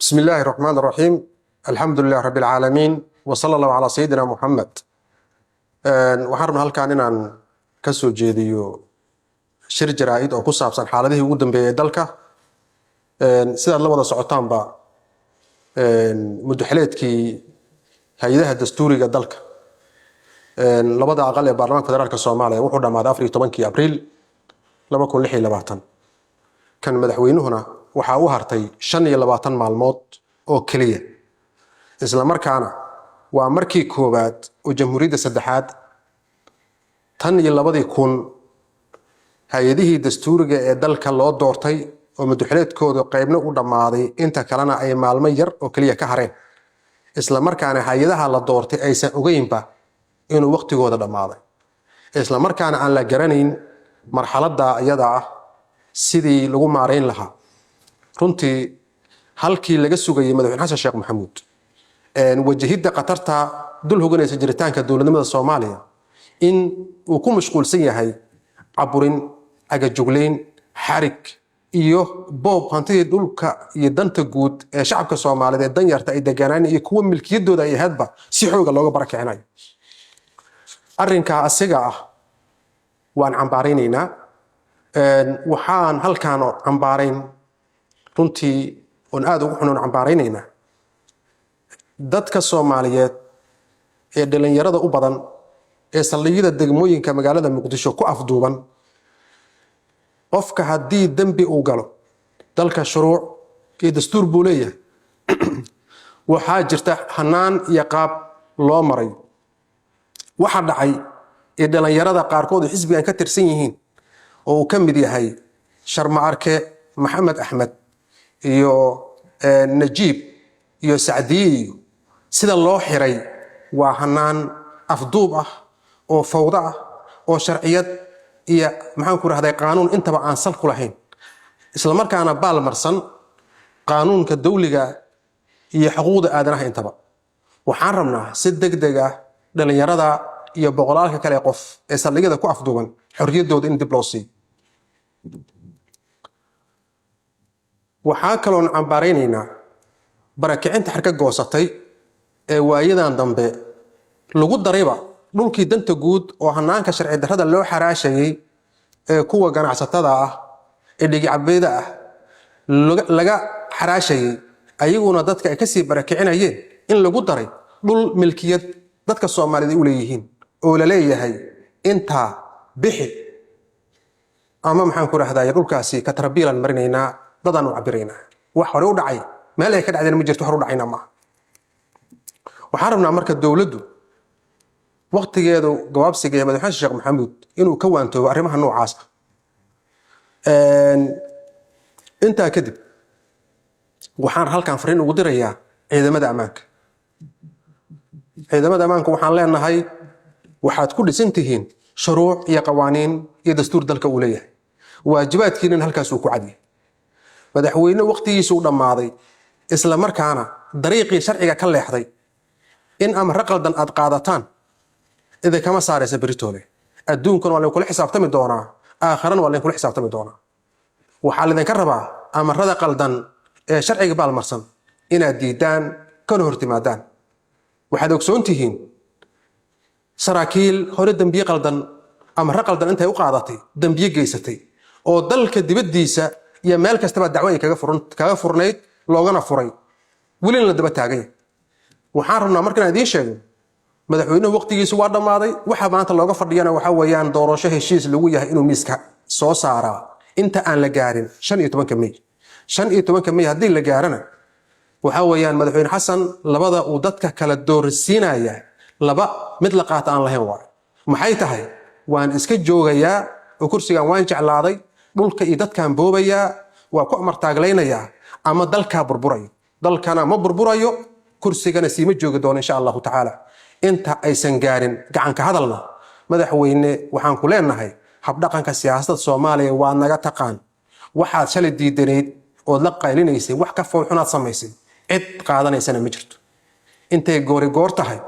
بسم الله الرحمن الرحيم، الحمد لله رب العالمين، وصلى الله على سيدنا محمد. Waxaan rabnaa halkaan inaan ka soo jeediyo shir jaraa'id oo ku saabsan xaaladihii ugu dambeeyay ee dalka. Sidaad la wada socotaanba, muddo xileedkii hay-adaha dastuuriga dalka, labada aqal ee Baarlamaanka Federaalka Soomaaliya, wuxuu dhammaaday 14-kii Abriil 2026. Kan madaxweynuhuna waxaa u hartay 25 maalmood oo keliya. Isla markaana waa markii koowaad oo jamhuuriyadda saddexaad tan iyo 2000 hay-adihii dastuuriga ee dalka loo doortay oo muddo xileedkooda qaybna u dhammaaday, inta kalena ay maalmo yar oo keliya ka hareen, isla markaana hay-adaha la doortay aysan ogeynba inuu waqtigooda dhammaaday, isla markaana aan la garanayn marxaladda iyada ah sidii lagu maarayn lahaa. Runtii, halkii laga sugayay Madaxweyne Xasan Sheekh Maxamuud wajahidda khatarta dul hoganaysa jiritaanka dowladnimada Soomaaliya, in uu ku mashquulsan yahay caburin, agajuglayn, xarig iyo boob hantidii dhulka iyo danta guud ee shacabka Soomaaliyeed ee danyarta ay deganaan iyo kuwa milkiyadooda ay ahaydba si xooga looga barakicinayo. Arrinkaa asiga ah waan cambaaraynaynaa. Waxaan halkaan cambaarayn runtii oon aada ugu xunoon cambaaraynaynaa dadka Soomaaliyeed ee dhalinyarada u badan ee saldhigyada degmooyinka magaalada Muqdisho ku afduuban. Qofka haddii dembi uu galo, dalka shuruuc iyo dastuur buu leeyahay. Waxaa jirta hanaan iyo qaab loo maray. Waxa dhacay ee dhalinyarada qaarkood ay xisbigan ka tirsan yihiin, oo uu ka mid yahay Sharma Arke Maxamed Axmed iyo Najiib iyo Sacdiye, iyo sida loo xiray waa hanaan afduub ah oo fawdo ah oo sharciyad iyo, maxaan ku rahday, qaanuun intaba aan sal ku lahayn, isla markaana baal marsan qaanuunka dawliga iyo xuquuqda aadanaha intaba. Waxaan rabnaa si deg deg ah dhalinyarada iyo boqolaalka kale qof ee saldhigyada ku afduuban xorriyaddooda in dib loo siiyo. Waxaa kaloon cambaaraynaynaa barakicinta xarka goosatay ee waayadan dambe lagu darayba dhulkii danta guud oo hanaanka sharci darrada loo xaraashayay ee kuwa ganacsatada ah ee dhigicabeeda ah laga xaraashayay, ayaguna dadka ay kasii barakicinayeen, in lagu daray dhul milkiyad dadka Soomaaliyeed ay u leeyihiin oo la leeyahay intaa bixi ama, maxaan ku rahday, dhulkaasi katarbiilan marinaynaa, dadaan u cabiraynaa. Wax hore u dhacay meel ay ka dhacdeen ma jirto, hore u dhacayna maaha. Waxaan rabnaa marka dowladdu waqtigeedu gabaabsiga ee Madaxweyne Sheekh Maxamuud inuu ka waantoobo arrimaha noocaas ah. Intaa kadib, waxaan halkan fariin ugu dirayaa ciidamada ammaanka. Ciidamada ammaanka waxaan leenahay: waxaad ku dhisan tihiin shuruuc iyo qawaaniin iyo dastuur dalka uu leeyahay, waajibaadkiinana halkaas uu ku cadyahay. Madaxweyne waqtigiisu u dhammaaday, isla markaana dariiqii sharciga ka leexday, in amre qaldan aad qaadataan idinkama saaraysa beritoole. Adduunkana waa laydinkula xisaabtami doonaa, aakharana waa laydinkula xisaabtami doonaa. Waxaa laydinka rabaa amarada qaldan ee sharciga baalmarsan inaad diidaan kana hortimaadaan. Waxaad ogsoon tihiin saraakiil hore dembiye qaldan, amre qaldan intay u qaadatay dembiye geysatay, oo dalka dibaddiisa iyo meel kastaba dacwo ay kaga furnayd, loogana furay, welina la daba taagan yahay. Waxaan rabnaa markaan idiin sheego, madaxweynuhu waqtigiisu waa dhammaaday. Waxa maanta looga fadhiyana waxa weeyaan doorasho heshiis lagu yahay inuu miiska soo saaraa inta aan la gaarin 15-ka Mey. 15-ka Mey haddii la gaarana, waxa weeyaan Madaxweyne Xasan labada uu dadka kala doorsiinaya laba mid la qaata aan lahayn waayo. Maxay tahay? Waan iska joogayaa oo kursigan waan jeclaaday, dhulka iyo dadkaan boobayaa, waa ku amartaaglaynayaa, ama dalkaa burburayo. Dalkana ma burburayo, kursigana siima joogi doono, insha Allahu tacaala. Inta aysan gaarin gacanka hadalna, madaxweyne, waxaan ku leenahay habdhaqanka siyaasadda Soomaaliya waa naga taqaan. Waxaad shalay diidanayd ood la qaylinaysay, wax ka foolxunaad samaysay, cid qaadanaysana ma jirto. Intay goori goor tahay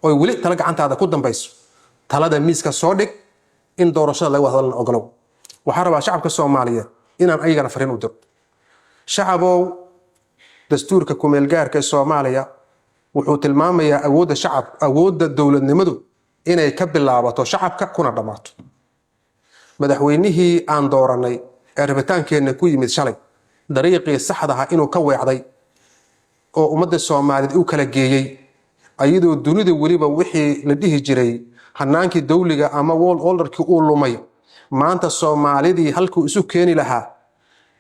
oy weli tala gacantaada ku dambayso, talada miiska soo dhig, in doorashada laga wada hadalna ogolow. Waxaan rabaa shacabka Soomaaliyeed inaan ayagana fariin u diro. Shacabow, Dastuurka kumeelgaarka ee Soomaaliya wuxuu tilmaamayaa awoodda shacab, awoodda dowladnimadu inay ka bilaabato shacabka kuna dhammaato. Madaxweynihii aan dooranay ee rabitaankeenna ku yimid shalay dariiqii saxdaha inuu ka weecday oo ummadda Soomaaliyeed u kala geeyey, ayadoo dunida weliba wixii la dhihi jiray hanaankii dawliga ama world orderkii uu lumay, maanta Soomaalidii halkuu isu keeni lahaa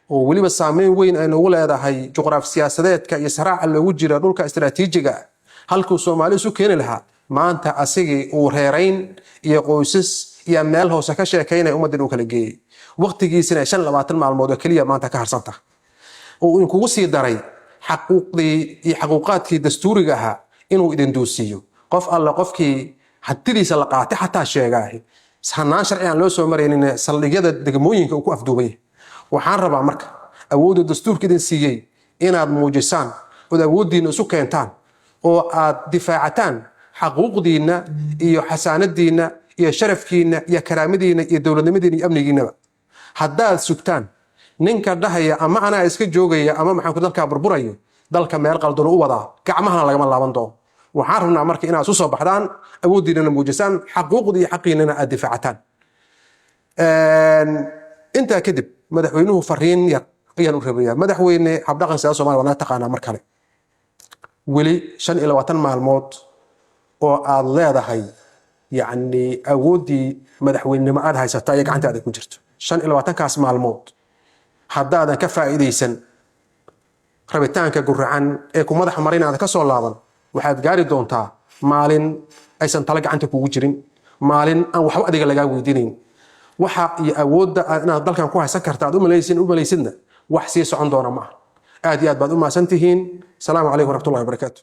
oo weliba saameyn weyn ay noogu leedahay juqraafi siyaasadeedka iyo saraaca loogu jira dhulka istaraatiijiga, halkuu Soomaali isu keeni lahaa, maanta asigii uu reerayn iyo qoysas iyo meel hoose ka sheekaynaya ummaddan uu kala geeyey, waqtigiisina ay 25 maalmood oo keliya maanta ka harsanta, oo inkugu sii daray xaquuqdii iyo xaquuqaadkii dastuuriga ahaa inuu idin duusiiyo. Qof alle qofkii hantidiisa la qaatay xataa sheegaahi hanaan sharci aan loo soo maraynin saldhigyada degmooyinka uu ku afduubay. Waxaan rabaa marka awoodda dastuurka idin siiyey inaad muujisaan ood awooddiinna isu keentaan oo aad difaacataan xaquuqdiinna iyo xasaanadiinna iyo sharafkiinna iyo karaamadiinna iyo dowladnimadiinna iyo amnigiinnaba. Haddaad sugtaan ninka dhahaya ama anaa iska joogaya ama maxaan ku dalkaa burburayo, dalka meel qaldan u wadaa, gacmahana lagama laaban doono. Waxaan rabnaa marka inaad isu soo baxdaan, awooddiinana muujisaan, xaquuqdii iyo xaqiinnana aad difaacataan. Intaa kadib madaxweynuhu fariin yar ayaan u rabayaa. Madaxweyne, habdhaqan siyaasada Somalia waa naga taqaanaa. Mar kale weli 25 maalmood oo aad leedahay, yacni awooddii madaxweynenimo aad haysata iyo gacantaada ku jirto, 25-kaas maalmood haddaadan ka faa'iidaysan rabitaanka guracan ee ku madax marinaada ka soo laaban, waxaad gaari doontaa maalin aysan talo gacanta kugu jirin, maalin aan waxba adiga lagaa weydiinayn. Waxa iyo awoodda aad inaad dalkan ku haysan karta aad u malaysidna wax sii socon doona ma aha. Aad iyo aad baad u mahadsan tihiin. Asalaamu calaykum waraxmatullahi wabarakaatu.